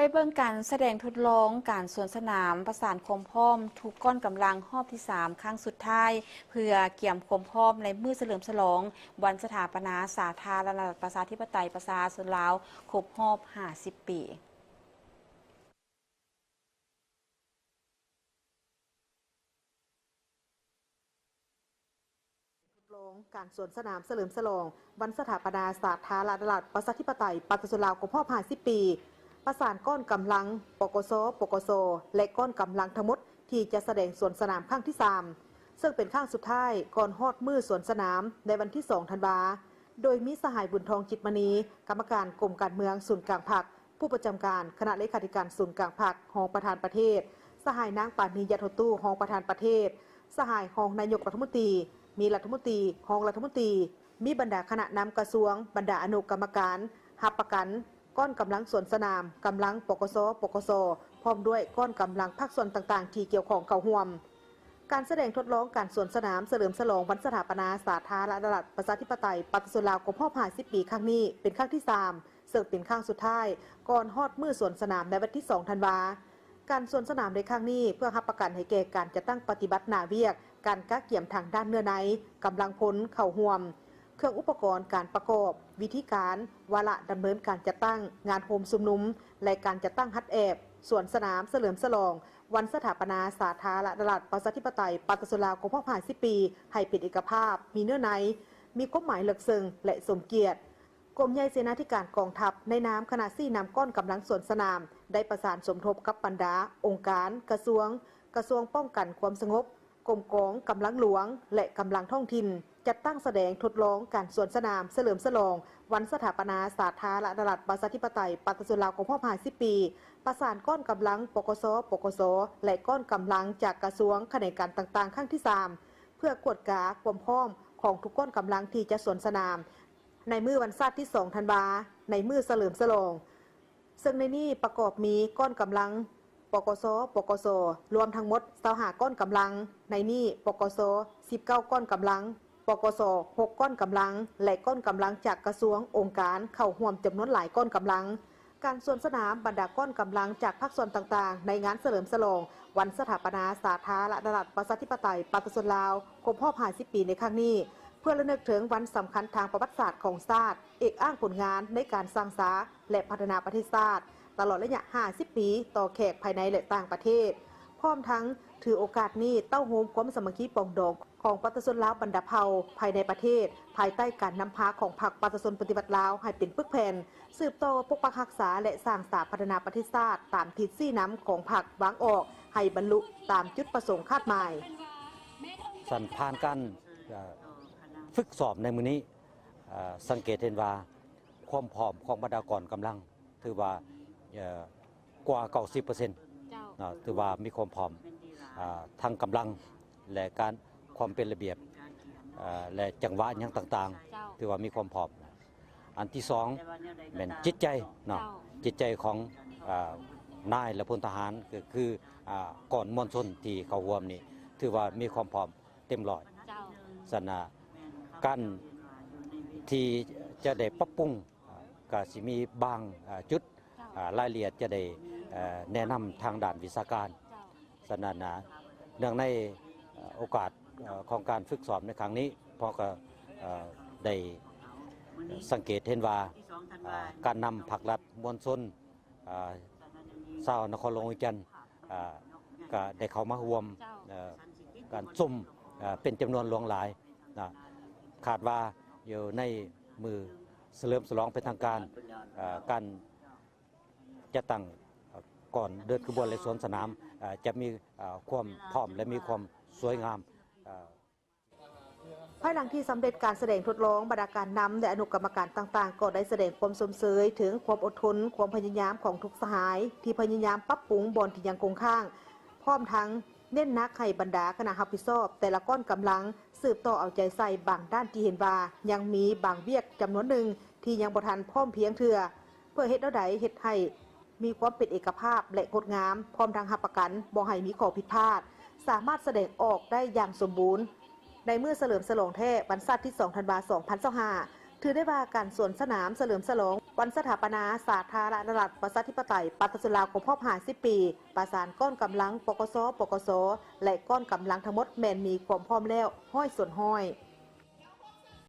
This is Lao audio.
ໄປເບິ່ງການສະແດງທົດລອງການສວນສະໜາມປະສານຄວາມພ້ອມທຸກກ້ອນກຳລັງຮອບທີສາມ ຄັ້ງສຸດທ້າຍ ເພື່ອກຽມຄວາມພ້ອມໃນມື້ສະເຫຼີມສະຫຼອງວັນສະຖາປະນາສາທາລະນະລັດປະຊາທິປະໄຕປະຊາຊົນລາວຄົບຮອບຫ້າສິບປີ. ລອງການສວນສະໜາມສະເຫຼີມສະຫຼອງວັນສະຖາປະນາສາທາລະນະລັດປະຊາທິປະໄຕປະຊາຊົນລາວຄົບຮອບຫ້າສິບປີ ປະສານກ້ອນກຳລັງ ປກສ, ປກສ ແລະ ກ້ອນກຳລັງທັງໝົດທີ່ຈະສະແດງສວນສະໜາມຄັ້ງທີສາມ ເຊິ່ງເປັນຄັ້ງສຸດທ້າຍກ່ອນຮອດມື້ສວນສະໜາມໃນວັນທີສອງທັນວາ ໂດຍມີສະຫາຍ ບຸນທອງ ຈິດມະນີ ກຳມະການກົມການເມືອງສູນກາງພັກ, ຜູ້ປະຈຳການຄະນະເລຂາທິການສູນກາງພັກ, ຮອງປະທານປະເທດ, ສະຫາຍ ນາງ ປານີ ຢາໂທຕູ້ ຮອງປະທານປະເທດ, ສະຫາຍ ຮອງນາຍົກລັດຖະມົນຕີ, ມີລັດຖະມົນຕີ, ຮອງລັດຖະມົນຕີ, ມີບັນດາຄະນະນຳກະຊວງ, ບັນດາອະນຸກຳມະການ, ຮັບປະກັນ ກ້ອນກຳລັງສວນສະໜາມ, ກຳລັງ ປກສ, ປກສ ພ້ອມດ້ວຍກ້ອນກຳລັງພາກສ່ວນຕ່າງໆທີ່ກ່ຽວຂ້ອງເຂົ້າຮ່ວມ. ການສະແດງທົດລອງການສວນສະໜາມສະເຫຼີມສະຫຼອງວັນສະຖາປະນາສາທາລະນະລັດປະຊາທິປະໄຕປະຊາຊົນລາວຄົບຮອບຫ້າສິບປີຄັ້ງນີ້ເປັນຄັ້ງທີສາມ ເຊິ່ງເປັນຄັ້ງສຸດທ້າຍກ່ອນຮອດມື້ສວນສະໜາມໃນວັນທີສອງທັນວາ. ການສວນສະໜາມໃນຄັ້ງນີ້ເພື່ອຮັບປະກັນໃຫ້ແກ່ການຈັດຕັ້ງປະຕິບັດໜ້າວຽກ, ການກະກຽມທາງດ້ານເນື້ອໃນ, ກຳລັງພົນເຂົ້າຮ່ວມ, ເຄື່ອງອຸປະກອນການປະກອບ, ວິທີການ, ວາລະດຳເນີນການຈັດຕັ້ງງານໂຮມຊຸມນຸມ ແລະ ການຈັດຕັ້ງຮັດແອບສວນສະໜາມສະເຫຼີມສະຫຼອງ ວັນສະຖາປະນາສາທາລະນະລັດປະຊາທິປະໄຕປະຊາຊົນລາວຄົບຮອບຫ້າສິບປີ ໃຫ້ເປັນເອກະພາບ, ມີເນື້ອໃນ, ມີຄວາມໝາຍເລິກເຊິ່ງ ແລະ ສົມກຽດ. ກົມໃຫຍ່ເສນາທິການກອງທັບ ໃນນາມຄະນະຊີ້ນຳກ້ອນກຳລັງສວນສະໜາມ ໄດ້ປະສານສົມທົບກັບບັນດາອົງການ, ກະຊວງ, ກະຊວງປ້ອງກັນຄວາມສະຫງົບ, ກົມກອງກຳລັງຫຼວງ ແລະ ກຳລັງທ້ອງຖິ່ນ ຈັດຕັ້ງສະແດງທົດລອງການສວນສະໜາມສະເຫຼີມສະຫຼອງວັນສະຖາປະນາສາທາລະນະລັດປະຊາທິປະໄຕປະຊາຊົນລາວຄົບຮອບຫ້າສິບປີ, ປະສານກ້ອນກຳລັງ ປກສ, ປກສ ແລະ ກ້ອນກຳລັງຈາກກະຊວງຂະແໜງການຕ່າງໆຄັ້ງທີສາມ ເພື່ອກວດກາຄວາມພ້ອມຂອງທຸກກ້ອນກຳລັງທີ່ຈະສວນສະໜາມ ໃນມື້ວັນຊາດທີສອງທັນວາ ໃນມື້ສະເຫຼີມສະຫຼອງ. ເຊິ່ງໃນນີ້ປະກອບມີກ້ອນກຳລັງ ປກສ, ປກສ ລວມທັງໝົດຊາວຫ້າກ້ອນກຳລັງ, ໃນນີ້ ປກສ ສິບເກົ້າກ້ອນກຳລັງ, ປກສ ຫົກກ້ອນກຳລັງ ແລະ ກ້ອນກຳລັງຈາກກະຊວງ, ອົງການ ເຂົ້າຮ່ວມຈຳນວນຫຼາຍກ້ອນກຳລັງ. ການສວນສະໜາມບັນດາກ້ອນກຳລັງຈາກພາກສ່ວນຕ່າງໆ ໃນງານສະເຫຼີມສະຫຼອງວັນສະຖາປະນາສາທາລະນະລັດປະຊາທິປະໄຕປະຊາຊົນລາວຄົບຮອບຫ້າສິບປີໃນຄັ້ງນີ້ ເພື່ອລະນຶກເຖິງວັນສຳຄັນທາງປະຫວັດສາດຂອງຊາດ, ເອກອ້າງຜົນງານໃນການສ້າງສາ ແລະ ພັດທະນາປະເທດຊາດ ຕະຫຼອດໄລຍະຫ້າສິບປີ ຕໍ່ແຂກພາຍໃນ ແລະ ຕ່າງປະເທດ, ພ້ອມທັງຖືໂອກາດນີ້ເຕົ້າໂຮມຄວາມສາມັກຄີປອງດອງຂອງປະຊາຊົນລາວບັນດາເຜົ່າພາຍໃນປະເທດ, ພາຍໃຕ້ການນຳພາຂອງພັກປະຊາຊົນປະຕິວັດລາວໃຫ້ເປັນປຶກແຜ່ນ, ສືບຕໍ່ປົກປັກຮັກສາ ແລະ ສ້າງສາພັດທະນາປະເທດຊາດຕາມທິດຊີ້ນຳຂອງພັກວາງອອກ ໃຫ້ບັນລຸຕາມຈຸດປະສົງຄາດໝາຍ. ສັນຜ່ານການ ເອີ ຝຶກຊ້ອມໃນມື້ນີ້ ເອີ ສັງເກດເຫັນວ່າຄວາມພ້ອມຂອງບັນດາກອນກຳລັງ ຖືວ່າ ເອີ ກວ່າເກົ້າສິບເປີເຊັນ ເຈົ້າ ເນາະ ຖືວ່າມີຄວາມພ້ອມ ເອີ ທັງກຳລັງ ແລະ ການ ຄວາມເປັນລະບຽບ ເອີ ແລະ ຈັງຫວະຫຍັງຕ່າງໆ ເຈົ້າ ຖືວ່າມີຄວາມພ້ອມ. ອັນທີສອງແມ່ນຈິດໃຈເນາະ ເຈົ້າ ຈິດໃຈຂອງ ເອີ ນາຍ ແລະ ພົນທະຫານ ກໍຄື ເອີ ກ້ອນມວນຊົນທີ່ເຂົ້າຮ່ວມນີ້ ຖືວ່າມີຄວາມພ້ອມເຕັມຮ້ອຍ ເຈົ້າ ຊັ້ນນະ ການທີ່ຈະໄດ້ປັບປຸງ ກໍຊິມີບາງ ເອີ ຈຸດ ເຈົ້າ ເອີ ລາຍລະອຽດຈະໄດ້ ເອີ ແນະນຳທາງດ້ານວິຊາການ. ເຈົ້າ ສະນັ້ນນະ ເນື່ອງໃນ ເອີ ໂອກາດ ເອີ ຂອງການຝຶກຊ້ອມໃນຄັ້ງນີ້ ພວກກໍ ເອີ ໄດ້ສັງເກດເຫັນວ່າ ເອີ ການນຳພາກລັດ, ມວນຊົນ ເອີ ຊາວນະຄອນຫຼວງວຽງຈັນ ເອີ ກໍໄດ້ເຂົ້າມາຮ່ວມ ເຈົ້າ ເອີ ການຊົມ ເອີ ເປັນຈຳນວນຫຼວງຫຼາຍນະ. ຄາດວ່າຢູ່ໃນມື້ສະເຫຼີມສະຫຼອງເປັນທາງການ ເອີ ການຈັດຕັ້ງ ເອີ ກ່ອນເດີນຂະບວນ ແລະ ສວນສະໜາມ ເອີ ຈະມີ ເອີ ຄວາມພ້ອມ ແລະ ມີຄວາມສວຍງາມ ເອີ ພາຍຫຼັງທີ່ສຳເລັດການສະແດງທົດລອງ, ບັນດາການນຳ ແລະ ອະນຸກຳມະການຕ່າງໆ ກໍໄດ້ສະແດງຄວາມຊົມເຊີຍເຖິງຄວາມອົດທົນ, ຄວາມພະຍາຍາມຂອງທຸກສະຫາຍ ທີ່ພະຍາຍາມປັບປຸງບ່ອນທີ່ຍັງຄົງຄ້າງ, ພ້ອມທັງເນັ້ນໜັກໃຫ້ບັນດາຄະນະຮັບຜິດຊອບແຕ່ລະກ້ອນກຳລັງ ສືບຕໍ່ເອົາໃຈໃສ່ບາງດ້ານທີ່ເຫັນວ່າຍັງມີບາງວຽກຈຳນວນໜຶ່ງທີ່ຍັງບໍ່ທັນພ້ອມພຽງເທື່ອ, ເພື່ອເຮັດແນວໃດເຮັດໃຫ້ ມີຄວາມເປັນເອກະພາບ ແລະ ງົດງາມ, ພ້ອມທັງຮັບປະກັນບໍ່ໃຫ້ມີຂໍ້ຜິດພາດ, ສາມາດສະແດງອອກໄດ້ຢ່າງສົມບູນ ໃນມື້ສະເຫຼີມສະຫຼອງແທ້ ວັນຊາດທີສອງທັນວາ ສອງພັນຊາວຫ້າ. ຖືໄດ້ວ່າການສວນສະໜາມສະເຫຼີມສະຫຼອງ ວັນສະຖາປະນາສາທາລະນະລັດ ປະຊາທິປະໄຕ ປະຊາຊົນລາວ ຄົບຮອບຫ້າສິບປີ, ປະສານກ້ອນກຳລັງ ປກສ ປກສ ແລະ ກ້ອນກຳລັງທັງໝົດແມ່ນມີຄວາມພ້ອມແລ້ວຮ້ອຍສ່ວນຮ້ອຍ.